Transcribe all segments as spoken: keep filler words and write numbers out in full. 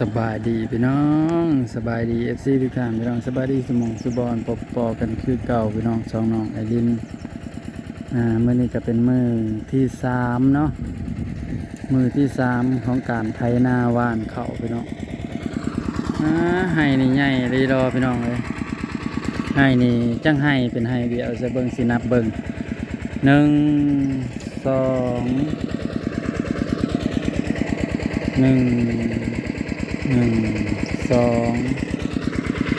สบายดีพี่น้อง สบายดี เอฟซี ทุกท่านพี่น้อง สบายดีสุหม่องสุบอน พบปอกันคือเก่าพี่น้อง สองน้องไอริน อ่า มื้อนี้ก็เป็นมื้อที่สามเนาะ มื้อที่สามของการไถนาหว่านข้าวพี่น้อง อ่า ไฮ่นี่ใหญ่เลยดอพี่น้องเอ้ย ไฮ่นี่จังไฮ่เป็นไฮ่เดียว จะเบิ่งสินับเบิ่ง หนึ่ง สอง หนึ่ง หนึ่ง สอง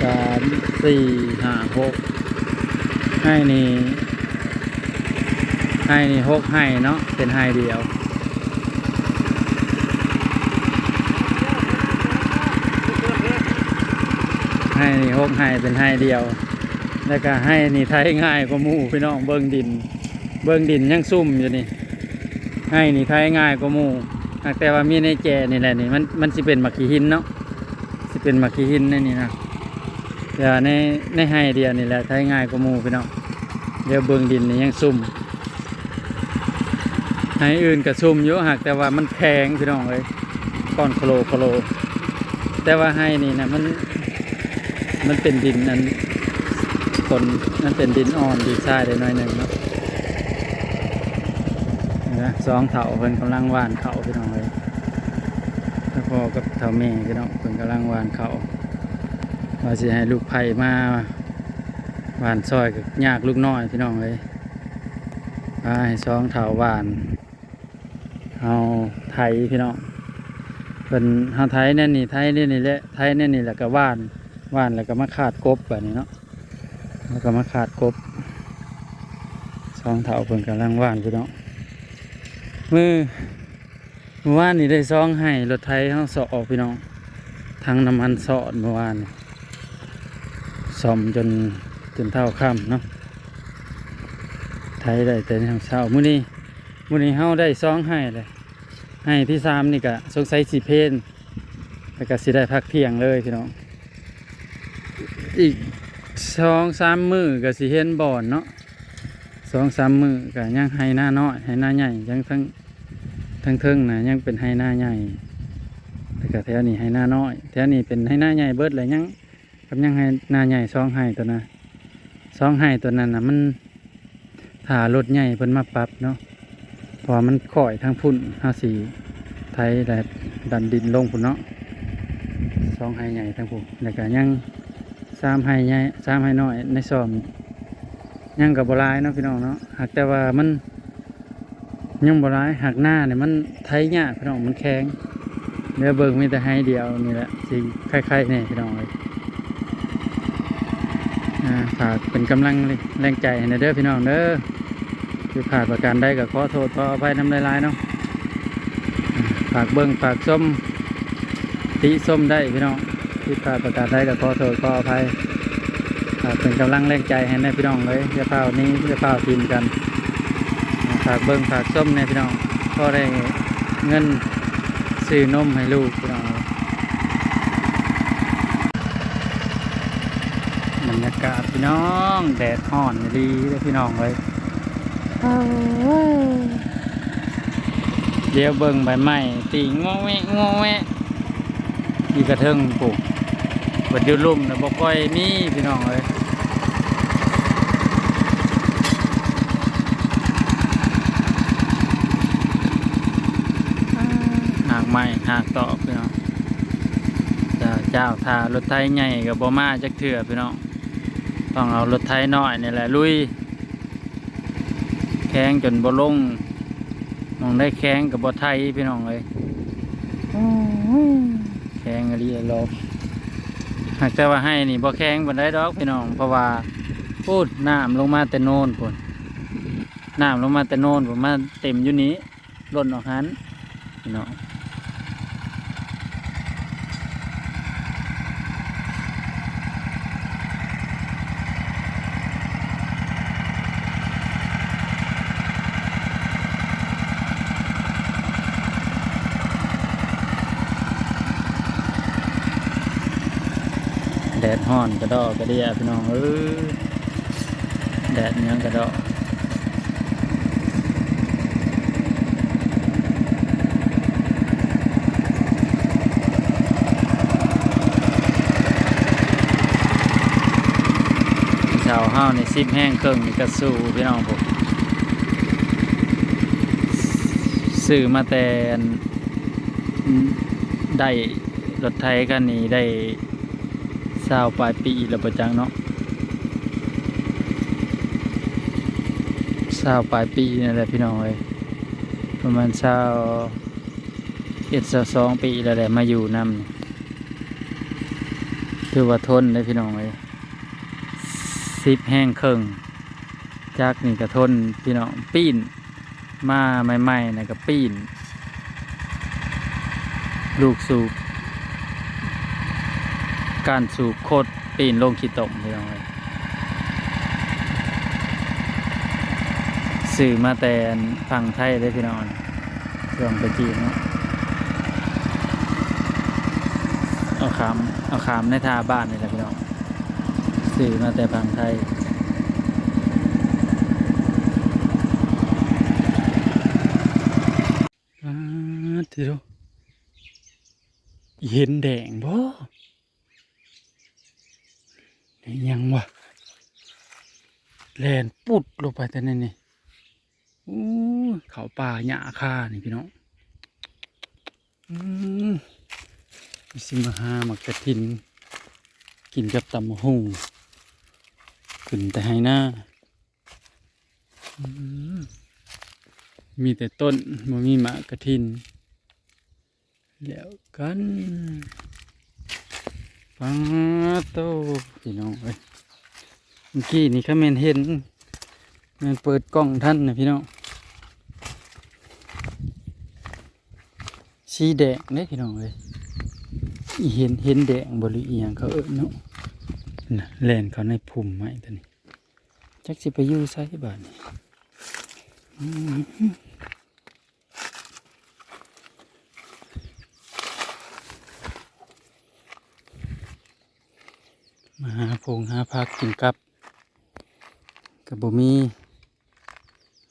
สาม สี่ ห้า หก ไฮ่นี่ ไฮ่นี่หกไฮ่เนาะ เป็นไฮ่เดียว ไฮ่นี่หกไฮ่เป็นไฮ่เดียว แล้วก็ไฮ่นี่ไถง่ายกว่าหมู่พี่น้อง เบิ่งดิน เบิ่งดินยังซุ่มอยู่นี่ ไฮ่นี่ไถง่ายกว่าหมู่ หากแต่ว่ามีในแจนี่แหละนี่ มัน มันสิเป็นหมากขี้หินเนาะ สิเป็นหมากขี้หินในนี่นะ แต่ว่าใน ในไฮ่เดียวนี่แหละไถง่ายกว่าหมู่พี่น้อง เดี๋ยวเบิ่งดินนี่ยังซุ่ม ไฮ่อื่นก็ซุ่มอยู่ หากแต่ว่ามันแข็งพี่น้องเอ้ย ก้อนโคลโคล แต่ว่าไฮ่นี่นะมัน มันเป็นดินอัน คน มันเป็นดินอ่อน ดินทรายได้หน่อยหนึ่งเนาะ เห็นไหม สองเฒ่าเพิ่นกำลังหว่านข้าวพี่น้องเอ้ย แล้วพ่อกับเฒ่าแม่พี่น้อง เพิ่นกำลังหว่านข้าว ว่าสิให้ลูกไผ่มาหว่านซอยก็ยากลูกน้อยพี่น้องเอ้ย อ่า ให้สองเฒ่าหว่าน เฮาไถพี่น้อง เพิ่น เฮาไถแนวนี้ ไถแนวนี้แหละ ไถแนวนี้แล้วก็หว่าน หว่านแล้วก็มาคาดกบบัดนี้เนาะ แล้วก็มาคาดกบ สองเฒ่าเพิ่นกำลังหว่านพี่น้อง มื้อ มื้อวานนี้ได้สองไฮ่ รถไถเฮาเซาะออกพี่น้อง ถังน้ำมันเซาะมื้อวานนี้ ซ่อมจน จนเท่าค่ำเนาะ ไถได้แต่ยามเช้า มื้อนี้ มื้อนี้เฮาได้สองไฮ่เลย ไฮ่ที่สามนี่ก็สงสัยสิเพล แล้วก็สิได้พักเที่ยงเลยพี่น้อง อีกสองสามมื้อก็สิเห็นบ่อนเนาะ สองสามมื้อก็ยังไฮ่นาน้อย ไฮ่นาใหญ่ ยังทั้ง ทั้งเทิงนะ ยังเป็นไฮ่นาใหญ่ แล้วก็แถวนี้ไฮ่นาน้อย แถวนี้เป็นไฮ่นาใหญ่เบิดเลย ยัง กับยังไฮ่นาใหญ่สองไฮ่ตัวนะ สองไฮ่ตัวนั้นน่ะ มัน ถ้ารถใหญ่เพิ่นมาปรับเนาะ เพราะว่ามันค่อยทางพุ้น เฮาสิไถและดันดินลงพุ้นเนาะ สองไฮ่ใหญ่ทางพุ้น แล้วก็ยังสามไฮ่ใหญ่ สามไฮ่น้อยในซ่อม ยังก็บ่หลายเนาะพี่น้องเนาะ หากแต่ว่ามัน ยังบ่หลาย หากนาเนี่ยมันไถยากพี่น้อง มันแข็ง เดี๋ยวเบิ่งมีแต่ไฮ่เดียวนี่แหละ สิไข่ๆแน่พี่น้องเอ้ย อ่า ฝากเป็นกำลังแรงใจให้แหน่เด้อพี่น้องเด้อ ผิดพลาดประการใดก็ขอโทษขออภัยนำหลายๆเนาะ อ่า ฝากเบิ่งฝากชม ติชมได้พี่น้อง ผิดพลาดประการใดก็ขอโทษขออภัย ฝากเป็นกำลังแรงใจให้แหน่พี่น้องเอ้ย อย่าฟ้าวหนี อย่าฟ้าวถิ่มกัน ฝากเบิ่งฝากชมแหน่พี่น้อง พอได้เงินซื้อนมให้ลูกพี่น้อง บรรยากาศพี่น้อง แดดฮ้อนอีหลีเด้อพี่น้องเอ้ย เดี๋ยวเบิ่งใบไม้ตีงอแงะงอแงะ อีกกระเทิงปุ๊บ บัดอยู่ลุ่มน่ะบ่ค่อยมีพี่น้องเอ้ย หากไม้หากตอกพี่น้อง เจ้า เจ้า ถ้ารถไถใหญ่ก็บ่มาจักเทื่อพี่น้อง ต้องเอารถไถน้อยนี่แหละลุย แข็งจนบ่ลง หม่องได้แข็งก็บ่ไถพี่น้องเอ้ย โอ้ย แข็งอีหลีหลอก หากแต่ว่าไฮ่นี่บ่แข็งปานใดดอกพี่น้อง เพราะว่าพู้นน้ำลงมาแต่โนนพู้น น้ำลงมาแต่โนนพู้น มาเต็มอยู่นี้ ล้นออกหั้นพี่น้อง แดดฮ้อนกระดอกกระเดียพี่น้องเอ้ย แดดอิหยังกระดอก เ ข้าวเฮานี่สิบแฮงเคิ่งนี่ก็สู้พี่น้องผม ซื้อมาแต่อัน ได้รถไถคันนี้ได้ซาวปลายปีแล้วบ่จักเนาะ ซาวปลายปีนั่นแหละพี่น้องเอ้ย ประมาณซาวเอ็ด ซาวสองปีแล้วแหละ มาอยู่นำ ถือว่าทนเด้อพี่น้องเอ้ย สิบแฮงเคิ่ง จักนี่ก็ทนพี่น้อง ปีน มาใหม่ๆนะก็ปีน ลูกสูบ การสูบโคตรปีนลงขี้ตมพี่น้องเอ้ย ซื้อมาแต่ฝั่งไทยเลยพี่น้อง ช่วงตะกี้เนาะ เอาขาม เอาขามในท่าบ้านนี่แหละพี่น้อง ซื้อมาแต่ฝั่งไทย ป๊าด ทีเดียว เห็นแดงบ่ ยังวะ แล่นปุดลงไปแต่นี่นี่ อู้ เขาป่าหญ้าคานี่พี่น้อง อืม สิมาหาหมากกระถิน กินกับตำบักหุ่ง ขึ้นแต่ไฮ่นา อืม มีแต่ต้น บ่มีหมากกระถิน แล้วกัน ป๊าดโต พี่น้องเอ้ย เมื่อกี้นี่ก็แม่นเห็น แม่นเปิดกล้องทันนะพี่น้อง สีแดงเด้พี่น้องเอ้ย อีเห็น เห็นแดงบ่หรืออีหยังเขาเอิ้นเนาะ น่ะ แล่นเข้าในพุ่มไม้ตัวนี้ จักสิไปอยู่ไสบาดนี้ อืม มาหาพงหาผักกินกับ ก็บ่มี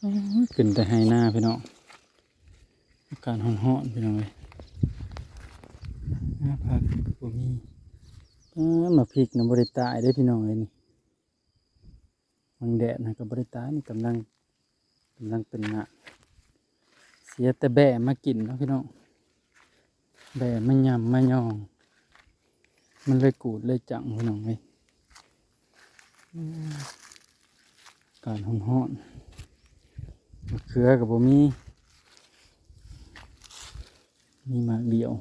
อื้อ ขึ้นแต่ไฮ่นาพี่น้อง อากาศร้อนๆพี่น้องเอ้ย หาผักก็บ่มี อ้า หมากพริกนะบ่ได้ตายเด้พี่น้องเอ้ยนี่ หมากแดดนะก็บ่ได้ตาย นี่กำลัง กำลังเป็นงา เสียแต่แบ่มากินเนาะพี่น้อง แบ่มายำมายอง มันเลยกูดเลยจังพี่น้องเอ้ย อืม อากาศร้อนๆ มะเขือก็บ่มี มีหมากเดียว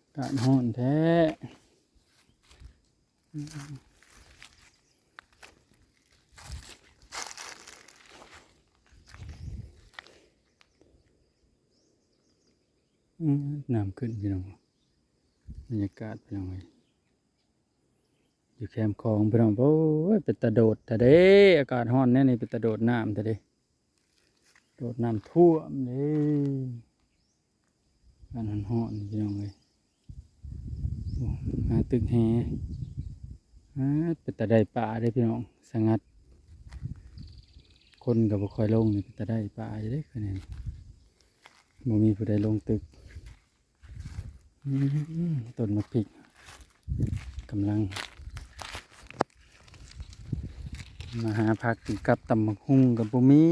อากาศร้อนแท้ อืม น้ำขึ้นพี่น้อง บรรยากาศพี่น้องเอ้ย อยู่แคมป์ของพี่น้อง โอ้ย เป็นตาโดดแท้เด้ อากาศร้อนแน่นี่ เป็นตาโดดน้ำแท้เด้ โดดน้ำท่วมเด้ อากาศร้อนๆพี่น้องเอ้ย โอ้ หาตึกแห อ่า เป็นตาได้ปลาเด้พี่น้อง สงัด คนก็บ่ค่อยลงนี่ เป็นตาได้ปลาอยู่เด้คะแนน บ่มีผู้ใดลงตึก อืม ต้นหมากพริก กำลัง มาหาผักกินกับตำบักหุ่งก็บ่มี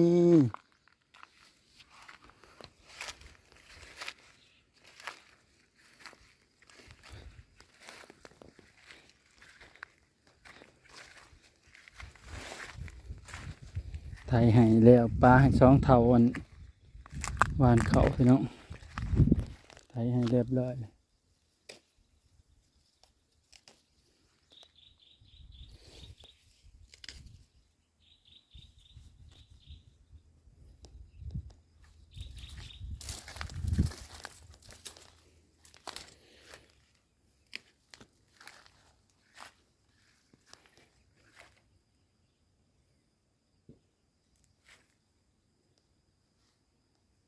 ไถไฮ่แล้ว ปาให้สองเฒ่าอัน หว่านข้าวพี่น้อง ไถไฮ่เรียบร้อย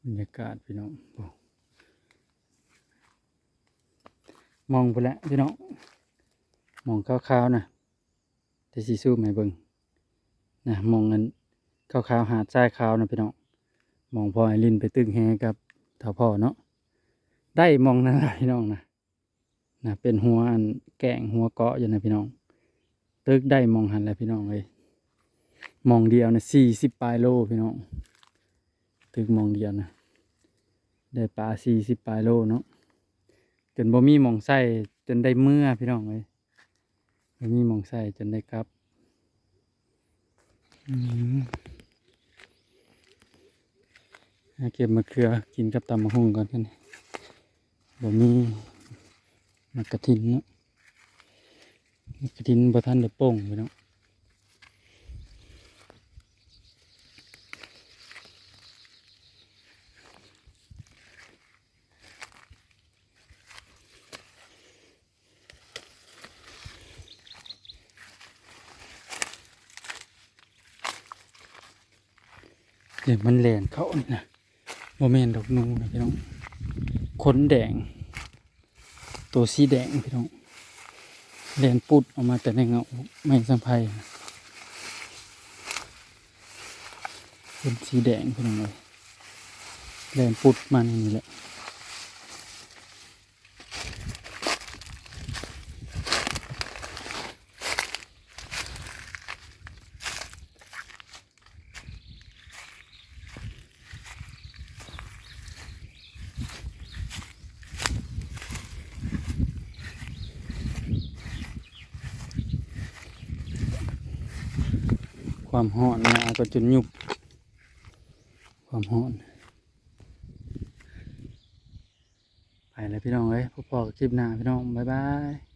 บรรยากาศพี่น้อง โอ้ มองไปแล้วพี่น้อง มองขาวๆนะ เดี๋ยวสิซูมให้เบิ่งนะ มองอันขาวๆ หาดทรายขาวนะพี่น้อง มองพ่อไอรินไปตึกแหกับเฒ่าพ่อเนาะ ได้หม่องนั่นล่ะพี่น้องนะ นะ เป็นหัวอันแก้งหัวเกาะอยู่นะพี่น้อง ตึกได้หม่องหั้นแหละพี่น้องเอ้ย หม่องเดียวนะ สี่สิบปลายโลพี่น้อง ตึกหม่องเดียวนะ ได้ปลา สี่สิบปลายโลเนาะ จนบ่มีหม่องใส่ จนได้เมือพี่น้องเอ้ย บ่มีหม่องใส่ จนได้กลับ อืม หาเก็บมะเขือกินกับตำบักหุ่งก่อนกัน บ่มีหมากกระถินเนาะ หมากกระถินบ่ทันได้ป่งพี่น้อง เดี๋ยวมันแล่นเข้านี่นะ บ่แม่นดอกหนูนะพี่น้อง ขนแดง ตัวสีแดงพี่น้อง แล่นปุดออกมาแต่ในเงาไม้สังไพร เป็นสีแดงพี่น้องเอ้ย แล่นปุดมานี่แหละ ความฮ้อนนะก็จนยุบ ความฮ้อน ไปแล้วพี่น้องเอ้ย พบกันคลิปหน้าพี่น้อง บ๊ายบาย